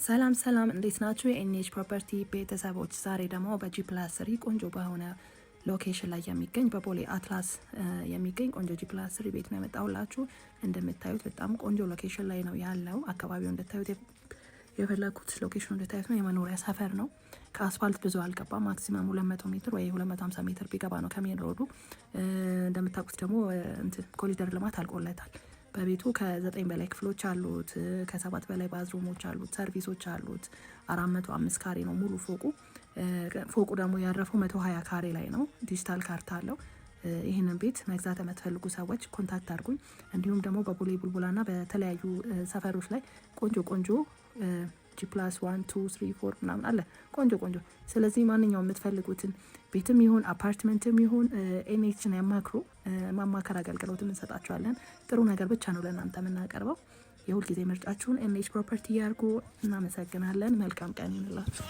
ሰላም ሰላም፣ እንዴት ናችሁ? የ NH Property ቤተሰቦች፣ ዛሬ ደግሞ በ G+3 ቆንጆ በሆነ location ላይ የሚገኝ፣ በቦሌ አትላስ የሚገኝ ቆንጆ G+3 ቤት ነው የመጣሁላችሁ። እንደምታዩት በጣም ቆንጆ location ላይ ነው ያለው። አካባቢው እንድታዩት የፈለኩት location ኑ እንድታዩት ነው። የመኖሪያ ሰፈር ነው። ከአስፋልት ብዙ አልገባም። Maximum 200 ሜትር ወይ 250 ሜትር ቢገባ ነው ከ main road ኡ። እንደምታውቁት ደግሞ ኮሪደር ልማት አልቆለታል። በቤቱ ከ9 በላይ ክፍሎች አሉት። ከ7 በላይ bathroom ኦች አሉት። Service ኦች አሉት። 405 ካሬ ነው ሙሉ ፎቁ። ፎቁ ደግሞ ያረፈው 120 ካሬ ላይ ነው። ዲጂታል ካርታ አለው። ይህንን ቤት መግዛት የምትፈልጉ ሰዎች contact አድርጉኝ። እንዲሁም ደግሞ በቦሌ ቡልቡላና በተለያዩ ሰፈሮች ላይ ቆንጆ ቆንጆ G+1 2 3 4 ምናምን አለ፣ ቆንጆ ቆንጆ። ስለዚህ ማንኛውም የምትፈልጉትን ቤትም ይሁን አፓርትመንትም ይሁን NH ን ያማክሩ። ማማከር አገልግሎትም እንሰጣችኋለን። ጥሩ ነገር ብቻ ነው ለእናንተ የምናቀርበው። የሁልጊዜ ምርጫችሁን NH Property ያርጉ። እናመሰግናለን። መልካም ቀን ይሁንላችሁ።